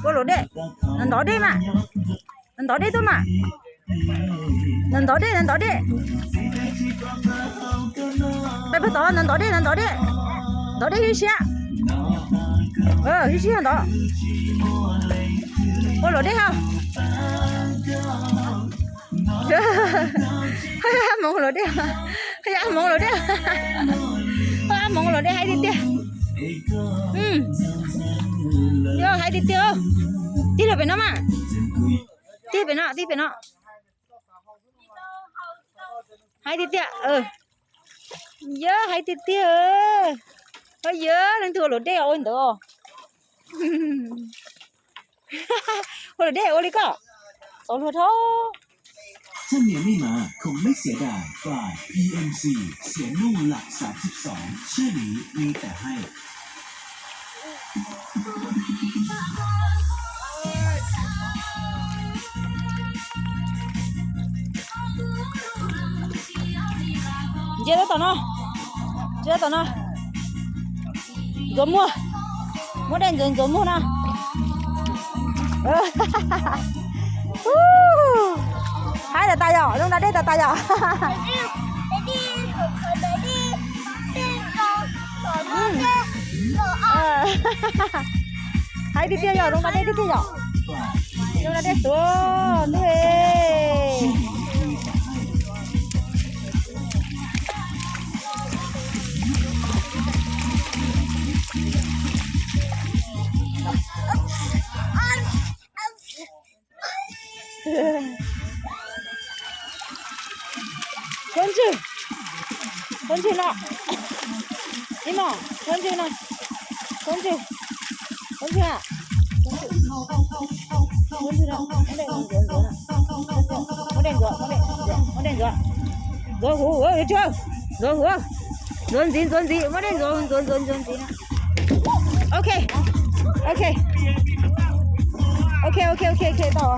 Ua luam dej, ntov dej mas, ntov dej tuaj mas. Ntov dej, ntov dej. Peb puag tod, ntov dej, ntov dej. Ntov dej hib siab. Hib siab ntov. Ua luam dej hos. Hmoov luam dej, hmoov luam dej, hmoov luam dej hais tiag tiag. Yog hais tiag tiag. Tig lawm pem no mas. Tig pem no, tig pem no. Hais tiag tiag. Yog hais tiag tiag. Ho yog leej twg ua luam dej ua li ntawd. Ua luam dej ua li koj. Txaus luag dhau. Trang niam may mắn không mấy xia đài by P M C, xia nung lak xav sib song, siab lis lis tas haib. Ntsia tab tom no, ntsia tab tom no. Ntxuav muag, muab dej ntxuav ntxuav muag no. Haib tas tas yom, zoo da dej tas tas yom. Haib tiag tiag yom, zoo da dej tiag tiag yom. Zoo da dej tuaj ntuj. Tshuav ntswg, tshuav ntswg no. Ib mos, tshuav ntswg no. Tshuav ntswg, tshuav ntswg a. Tshuav ntswg no, muab dej ntxuav ntxuav no. Muab dej ntxuav, muab dej ntxuav, muab dej ntxuav. Ntxuav huv, yuav tshuav, ntxuav huv. Ntxuav ntxiv, ntxuav ntxiv, muab dej ntxuav ntxuav ntxuav ntxuav ntxiv no. Ok, ok, ok, ok, ok, tau.